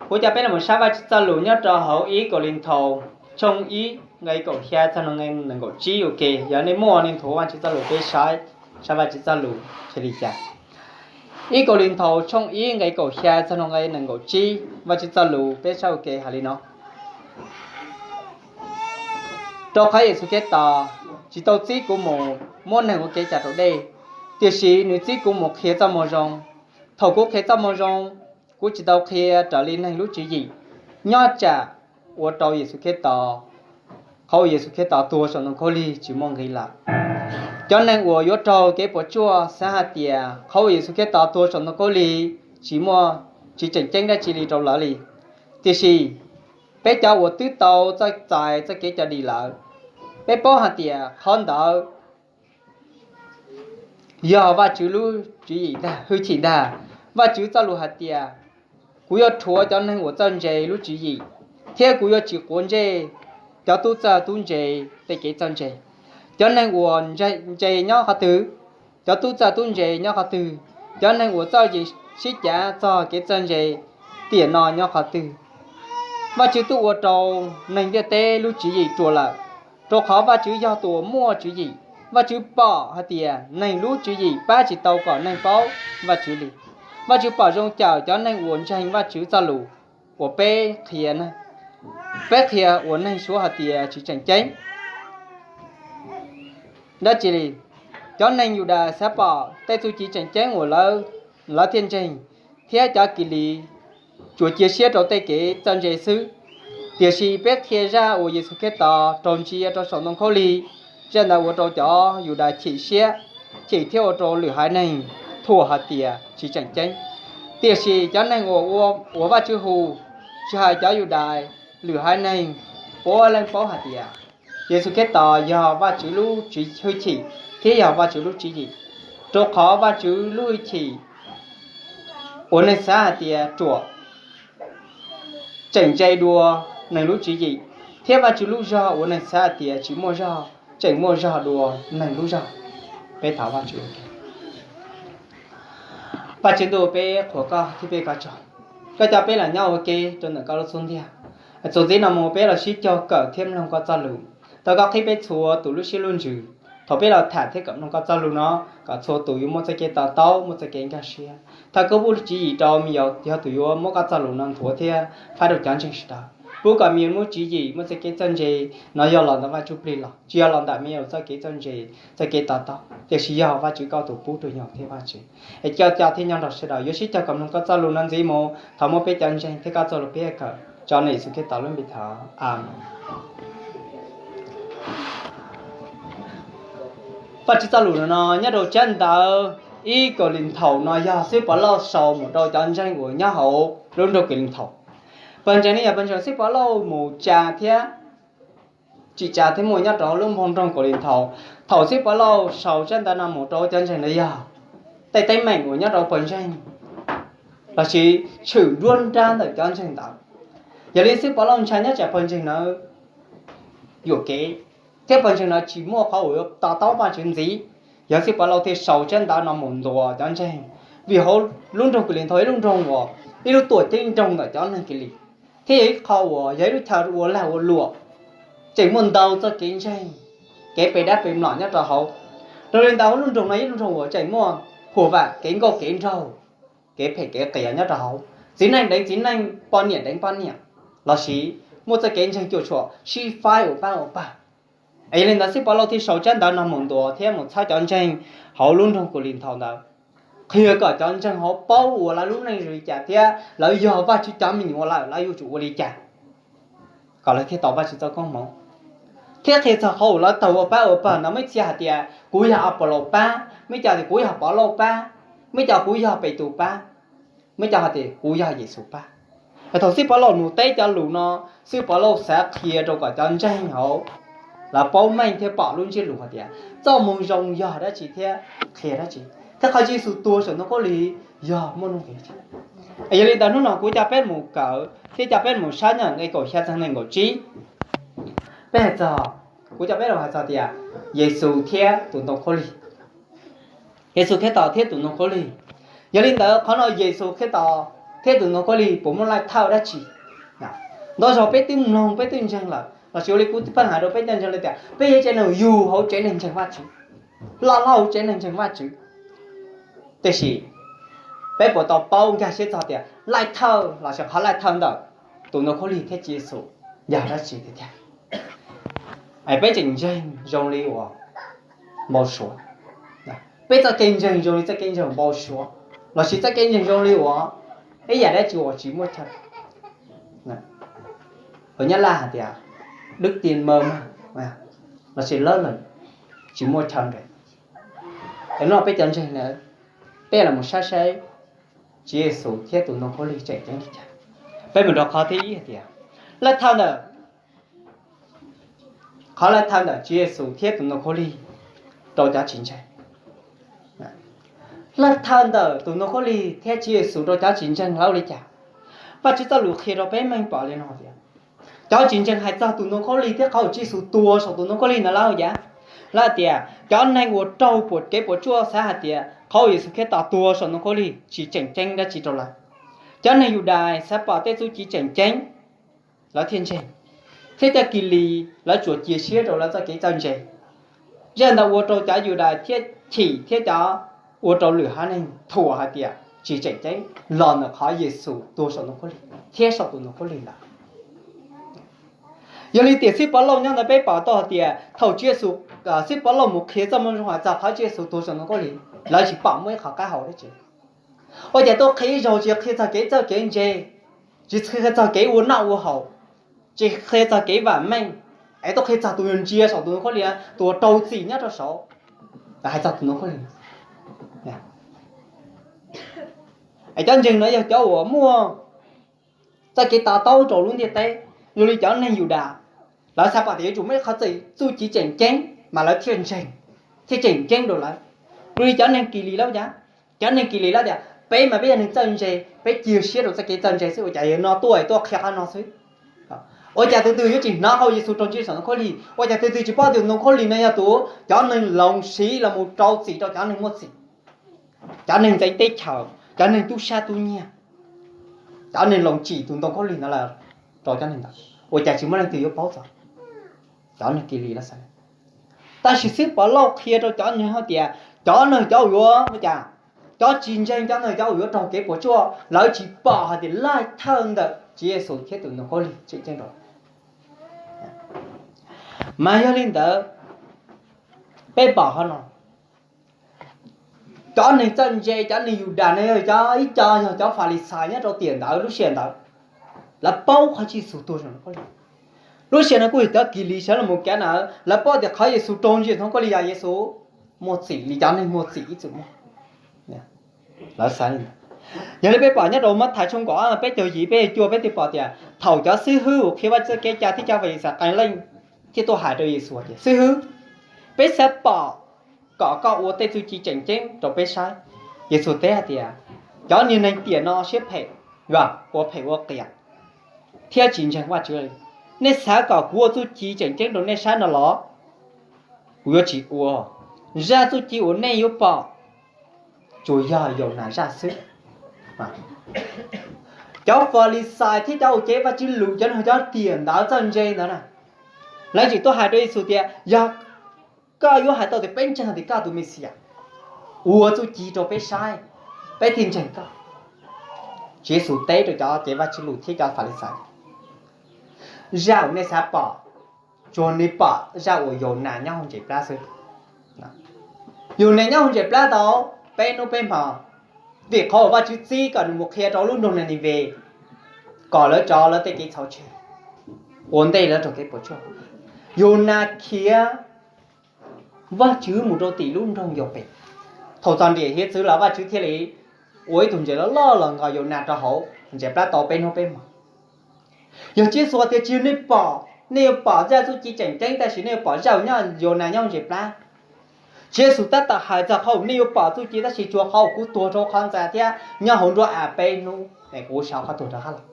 Kuv coj peb los saib Vajtswv txoj lus nyob rau hauv ib Kauleethaus tshooj ib nqe kaum xya txog nqe nees nkaum tsib ua ke. Yog nej muaj nej nthuav Vajtswv txoj lus peb saib, saib Vajtswv txoj lus thiaj li cas. Ib Kauleethaus tshooj ib nqe kaum xya txog nqe nees nkaum tsib, Vajtswv txoj lus peb saib ua ke hais li no: Rau qhov Yexus Khetos tsis tau txib kuv mus muab neeg ua kev cai raus dej, tiam sis nws txib kuv mus qhia txoj moo zoo. Thaum kuv qhia txoj moo zoo, kuv tsis tau qhia raws li neeg lub tswv yim, nyob tsam ua rau Yexus Khetos, qhov uas Yexus Khetos tuag saum ntoo khaub lig tsis muaj nqis lawm. Cov neeg uas yuav raug kev puas tsuaj xav hais tias qhov uas Yexus Khetos tuag saum ntoo khaub lig tsis muaj, tsis tseem ceeb dab tsi li rau lawv li. Tiam sis peb cov uas twb tau txoj txais txoj kev cog dim lawm, peb paub hais tias qhov ntawd yog Vajtswv lub tswv yim ntag, hwj chim ntag. Vajtswv txoj lus hais tias, kuv yuav rhuav cov neeg uas txawj ntse lub tswv yim, thiab kuv yuav tsis quav ntsej cov tub txawj tub ntse tej kev txawj ntse. Cov neeg uas ntse nyob qhov twg, cov tub txawj tub ntse nyob qhov twg, cov neeg uas txawj yees sib cav txog kev txawj ntse tiam no nyob qhov twg. Vajtswv twb ua rau neeg ntiaj teb lub tswv yim ruam lawm, rau qhov Vajtswv yog tus uas muaj tswv yim. Vajtswv pom hais tias neeg lub tswv yim pab tsis tau kom neeg paub Vajtswv li. Vajtswv pom zoo cawm cov neeg uas ntseeg Vajtswv txoj lus uas peb qhia, peb qhia uas neeg suav hais tias tsis tseem ceeb dab tsi li. Cov neeg Yudas xav pom tej txuj ci tseem ceeb uas lawv thiaj ntseeg, thiab cov Kilis tsuas cia siab rau tej kev txawj ntse xwb. Tiam sis peb qhia zaj uas Yexus Khetos raug ntsia rau saum ntoo khaub lig, zaj ntawd ua rau cov Yudas chim siab, chim thiab ua rau lwm haiv neeg thuam hais tias tsis tseem ceeb. Tiam sis cov neeg uas, uas Vajtswv hu, tsis hais cov Yudas, lwm haiv neeg puav leej paub hais tias Yexus Khetos yog Vajtswv lub tswv hwj chim thiab yog Vajtswv lub tswv yim, rau qhov Vajtswv lub hwj chim uas neeg xav hais tias ruam tseem ntse dua neeg lub tswv yim, thiab Vajtswv lub zog uas neeg xav hais tias tsis muaj zog tseem muaj zog dua neeg lub zog. Peb thov Vajtswv. Vajtswv ntuj, peb qhuas koj thiab peb koj tsaug, koj coj peb los nyob ua ke rau ntawm koj lub xub ntiag. Txuas ntxiv no mus peb los sib cog kawm thiab mloog koj txoj lus, thov koj qhib peb txhua tus lub siab lub ntsws. Thaum peb los tham thiab kawm mloog koj txoj lus no, kom txhua tus yuav muaj txoj kev to taub, muaj txoj kev nkag siab. Thov koj pub tswv yim rau me nyuam yog tus yuav muab koj txoj lus no nthuav thiab faib rau cov ntseeg sawv daws. Pub kom me nyuam muaj tswv yim, muaj txoj kev txawj ntse no yog los ntawm Vaj Ntsuj Plig los tsis yog los ntawm me nyuam txoj kev txawj ntse, txoj kev to taub, tiam sis yog Vajtswv koj tus pub rau nyuam thiab Vajtswv. Es coj coj thiab nyob nrog sawv daws yuav sib cog kom mloog koj txoj lus no ntxiv mus, thov muab peb cov ntseeg thiab koj txoj lus peb kawm tso ntawm Yexus Khetos lub npe thov, Amees. Vajtswv txoj lus no nyob rau tsab ntawv ib Kaulinthaus no yog xib Pov Lauj sau mus rau cov ntseeg uas nyob hauv lub nroog Kaulinthaus. Pawg ntseeg no yog pawg ntseeg xib Pov Lauj mus tsa thiab tsim tsa thiab muaj nyob rau lub nroog Kaulinthaus. Thaum xib Pov Lauj sau tsab ntawv no mus rau cov ntseeg ntawd yog tej teeb meem uas nyob rau pawg ntseeg lossis tshwm nruab nrab ntawm cov ntseeg ntawd. Yog li xib Pov Lauj ntshai nyob tsam pawg ntseeg ntawd yuam kev thiab pawg ntseeg ntawd tsis muaj qhov uas yuav to taub Vajtswv ntxiv, yog xib Pov Lauj thiaj sau tsab ntawv no mus ntuas cov ntseeg. Vim hauv lub nroog Kaulinthaus ib lub nroog uas ib lub tuam ceeb nroog ntawm cov neeg Kilis, thiab yog ib qho uas yog ib lub chaw ua lag ua luam, tseem muaj ntau txoj kev ntseeg, kev pe dab pe mlom nyob rau hauv. Raws li ntawd lub nroog no ib lub nroog uas tseem muaj huam vam kev nkauj kev nraug, kev phem kev qias nyob rau hauv. Txiv neej deev txiv neej, poj niam deev poj niam, lossis muaj txoj kev ntseeg cuam tshuam sib faib ua pab ua pawg. Es yog li ntawd xib Pov Lauj thiaj sau tsab ntawv no mus ntuas thiab mus txhawb cov ntseeg hauv lub nroog Kaulinthaus ntawd, qhia kom cov ntseeg hauv paub uas lawv lub neej zoo li cas thiab lawv yog Vajtswv cov me nyuam lawm lawv yuav tsum ua li cas kom lawv thiaj tau Vajtswv txoj koob hmoov. Thiab qhia txog qhov uas lawv tawg ua pab ua pawg ntawd, muaj ib txhia hais tias kuv yog Apollos pab, muaj ib co tias kuv yog Pov Lauj pab, muaj ib co tias kuv yog Peb Tug pab, muaj ib co hais tias kuv yog Yexus pab. Thaum xib Pov Lauj mus teb cov lus no, xib Pov Lauj xav qhia rau kom cov ntseeg hauv lawv paub meej thiab pom lub ntsiab lus hais tias txoj moo zoo yog dab tsi thiab qhia dab tsi, thiab qhov Yexus tuag saum ntoo khaub lig yog muaj nuj nqis dab tsi. Yog li ntawd hnub no kuv coj peb mus kawm thiab coj peb mus saib nyob nqe kaum xya txog nees nkaum tsib. Peb hais txog, kuv coj peb los hais txog tias Yexus thiab tus ntoo khaub lig. Yexus Khetos thiab tus ntoo khaub lig. Yog li ntawd qhov no Yexus Khetos thiab tus ntoo khaub lig puas muaj laij thawj dab tsi? Ntau zaus peb twb mloog peb twb ntseeg lawm, los sis ua li kuv pheej hais rau peb cov ntseeg li tias peb yog tsev neeg yug hauv tsev neeg ntseeg Vajtswv, loj hlob hauv tsev neeg ntseeg Vajtswv. Tiam sis peb puas tau paub nkag siab txog tias laij thawj los sis qhov laij thawj ntawm tus ntoo khaub lig thiab Tswv Yexus yog dab tsi tiag tiag? Peb tseem ntseeg zoo li uas npau suav. Peb txoj kev ntseeg zoo li txoj kev ntseeg npau suav, los sis txoj kev ntseeg zoo li uas ib yam dab tsi uas tsis muaj chaw. Hos Nyab Laj hais tias đức tin mơ màng, los sis lab lawm tsis muaj chaw nres. Es no peb cov ntseeg na, peb los mus saib saib Tswv Yexus thiab tus ntoo khaub lig tseem ceeb li cas. Peb mus rau qhov thib ib hais tias, laij thawj ntawm, qhov laij thawj ntawm Tswv Yexus thiab tus ntoo khaub lig rau cov tsis ntseeg. Laij thawj ntawm tus ntoo khaub lig thiab Tswv Yexus rau cov tsis ntseeg lawv ua li cas? Vajtswv txoj lus qhia rau peb meej pom li no tias, cov tsis ntseeg hais txog tus ntoo khaub lig thiab qhov uas Tswv Yexus tuag saum tus ntoo khaub lig ntawd lawv ua cas? Lawv tias cov neeg uas raug puas kev puas tsuaj xav hais tias qhov uas Yexus Khetos tuag saum ntoo khaub lig tsis tseem ceeb dab tsi rau lawv. Cov neeg Yudais xav pom tej txuj ci tseem ceeb, lawv thiaj ntseeg, thiab cov Kilis lawv tsuas cia siab rau lawv txoj kev txawj ntse. Zaj ntawd ua rau cov Yudais thiaj chim thiab cov ua rau lwm haiv neeg thuam hais tias tsis tseem ceeb los ntawm qhov Yexus tuag saum ntoo khaub lig thiab saum tus ntoo khaub lig ntawd. Yog li tias xib Pov Lauj nyob ntawd peb pom tau hais tias thaum Tswv Yexus, xib Pov Lauj mus qhia txoj moo zoo hais txog qhov Tswv Yexus tuag saum ntoo khaub lig, lawv tsis pom muaj ib qho qab hau dab tsi. Ua cas tuaj qhia ib zaug tsis qhia txog kev txawj kev ntse, tsis qhia txog kev ua noj ua haus, tsis qhia txog kev vam meej, es tuaj qhia txog tus ntsia saum tus ntoo khaub lig, tus uas raug txim nyob rau saud, hais txog tus ntoo khaub lig. Es cov ntseeg no yog cov uas muaj txoj kev to taub rau lub ntiaj teb. Zoo li cov neeg Yudas, lawv xav pom tias yuav tsum muaj ib qho txuj ci tseem ceeb mas lawv thiaj ntseeg, thiaj tseem ceeb rau lawv. Zoo li cov neeg Kilis lawv ua cas? Cov neeg Kilis lawv tias peb mas peb yog neeg txawj ntse, peb cia siab rau txoj kev txawj ntse xwb, ua cas yog no tuaj tuaj qhia qhov no xwb? Ua cas tus twg yuav tsis hnov qhov Yexus raug ntsia saum ntoo khaub lig? Ua cas tus twg tsis paub tias ntoo khaub lig no yog tus cov neeg loos siv los mus rau txim rau cov neeg muaj txim, cov neeg ntxeev teb chaws, cov neeg tub sab tub nyiag, cov neeg loos tsim tus ntoo khaub lig ntawd los rau cov neeg ntawd? Ua cas tsis muaj leej twg yuav paub txog? Cov neeg Kilis lawv xav. Tab sis xib Pov Lauj qhia rau cov neeg hais tias cov neeg cov uas yuav, ua cas cov tsis ntseeg, cov neeg cov uas yuav raug kev puas tsuaj, lawv tsis pom hais tias laij thawj ntawm Tswv Yexus thiab tus ntoo khaub lig tseem ceeb rau. Mas yog li ntawd, peb pom qhov no, cov neeg txawj ntse, cov neeg Yudas no yog cov, ib co yog cov Falixais nyob rau tiam ntawd, lub sij hawm ntawd, lawv paub qhov Tswv Yexus tuag saum ntoo khaub lig. Lub sij hawm no kuj yog cov Kilis sawv los mus kav na, lawv paub tias qhov Yexus raug ntsia saum ntoo khaub lig yog Yexus muaj txim li cov neeg muaj txim ib txwm muaj. Lawv xav li ntawd. Yog li peb pom nyob rau Mathais tshooj kaum ob peb caug yim peb caug cuaj peb thiaj pom tias thaum cov xib hwb uas qhia Vajtswv txoj kev cai thiab cov Falixais qee leej thiaj tuaj hais rau Yexus tias, Xib hwb, peb xav pom kom koj ua tej txuj ci tseem ceeb rau peb saib. Yexus teb hais tias, cov niag neeg tiam no siab phem, ua phem ua qias thiab tsis ntseeg Vajtswv li. Nej xav kom kuv ua txuj ci tseem ceeb rau nej saib no los? Kuv yuav tsis ua. Zaj txuj ci uas nej yuav pom tsuas yog Yaunas zaj xwb. Cov Falixais thiab cov uas cev Vajtswv lus, cov neeg cov tiam ntawd txawj ntse ntawd na, lawv tseem tuaj hais rau Yexus tias, yog koj yuav hais tau tias peb ntseeg tias koj tus Mexiyas, ua txuj ci rau peb saib, peb thiaj ntseeg koj. Tswv Yexus teb rau cov cev Vajtswv lus thiab cov Falixais, zaj uas nej xav pom, tsuas nej pom zaj uas Yaunas nyob hauv ntses plab xwb. Yaunas nyob hauv ntses plab tau peb hnub peb hmo, vim qhov uas Vajtswv txib kom nws mus qhia rau lub nroog Ninives kom lawv tso lawv tej kev txhaum tseg ua ntej lawv raug kev puas tsuaj. Yaunas khiav Vajtswv mus rau tim lub nroog Yaupees. Thaum txog ntiam hiav txwv los Vajtswv thiaj li ua ib tug ntses loj loj los nqos Yaunas rau hauv ntses plab tau peb hnub peb hmo. Yog Tswv Yexus tias tsis yog nej pom, nej yuav pom zaj txuj ci tseem ceeb, tab sis nej yuav pom zaj uas nyob Yaunas nyob ntses plab. Tswv Yexus tab tom hais txog qhov uas nej yuav pom txuj ci, tab sis tsuas qhov uas kuv tuag rau qhov ntxa thiab nyob hauv nruab av peb hnub es kuv sawv qhov tuag rov qab los.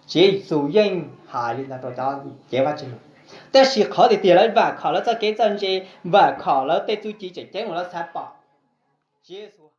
Tswv Yexus yeej hais li ntawd rau cov cev Vajtswv lus, tab sis qhov tiag tiag lawv vam khom lawv txoj kev txawj ntse, vam khom lawv tej txuj ci tseem ceeb uas lawv xav pom. Tswv Yexus